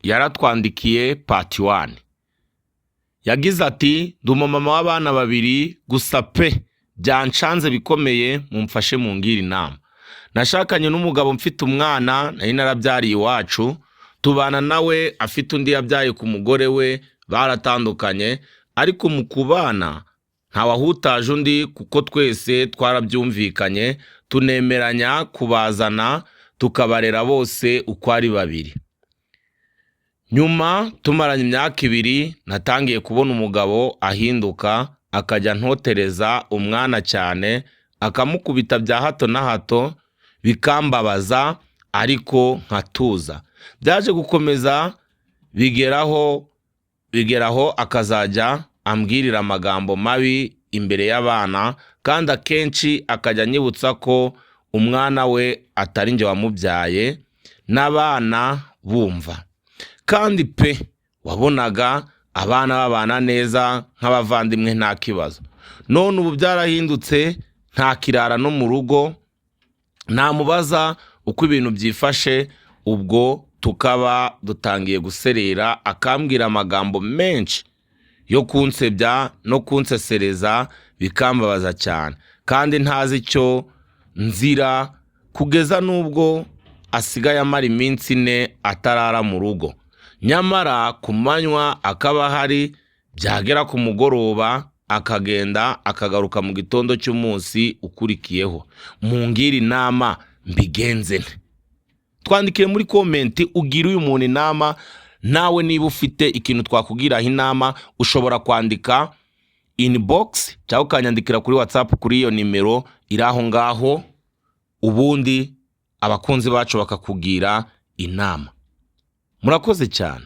Yaratwandikiye part one. Yagize ati: "Ndi umumama w'abana babiri gusa pe, byancanze bikomeye, mumfashe mungire inama. Nashakanye n'umugabo mfite umwana nari narabyariye iwacu, tubana nawe afite undi yabyaye ku mugore we, baratandukanye, ariko mu kubana ntawahutaje undi kuko twese twarabyumvikanye, tunemeranya kubazana tukabarera bose uko ari babiri. Nyuma tumaranye imyaka 2, natangiye kubona umugabo ahinduka, akajya ntotereza umwana cyane, akamukubita bya hato na hato, bikambabaza ariko nkatuza. Byaje gukomeza bigeraho akazajya ambwirira amagambo mabi imbere y'abana, kandi akenshi akajya anyibutsa ko umwana we atari njye wamubyaye, n'abana bumva. Kandi pe, wabonaga abana babana neza nk'abavandimwe, nta kibazo. None ubu byarahindutse, nta kirara no mu rugo. Namubaza uko ibintu byifashe, ubwo tukaba dutangiye guserera, akambwira amagambo menshi yo kunsebya no kunsesereza, bikambabaza cyane kandi ntazi icyo nzira, kugeza n'ubwo asigaye amara iminsi 4 atarara mu rugo, nyamara ku manywa akaba ahari, byagera ku mugoroba akagenda, akagaruka mu gitondo cy'umunsi ukurikiyeho. Mungire inama, mbigenze nte?" Twandikire muri comment ugire uyu muntu inama. Nawe niba ufite ikintu twakugiraho inama, ushobora kwandika inbox cyangwa ukanyandikira kuri WhatsApp kuri iyo nimero iri aho ngaho, ubundi abakunzi bacu bakakugira inama. Murakoze cyane.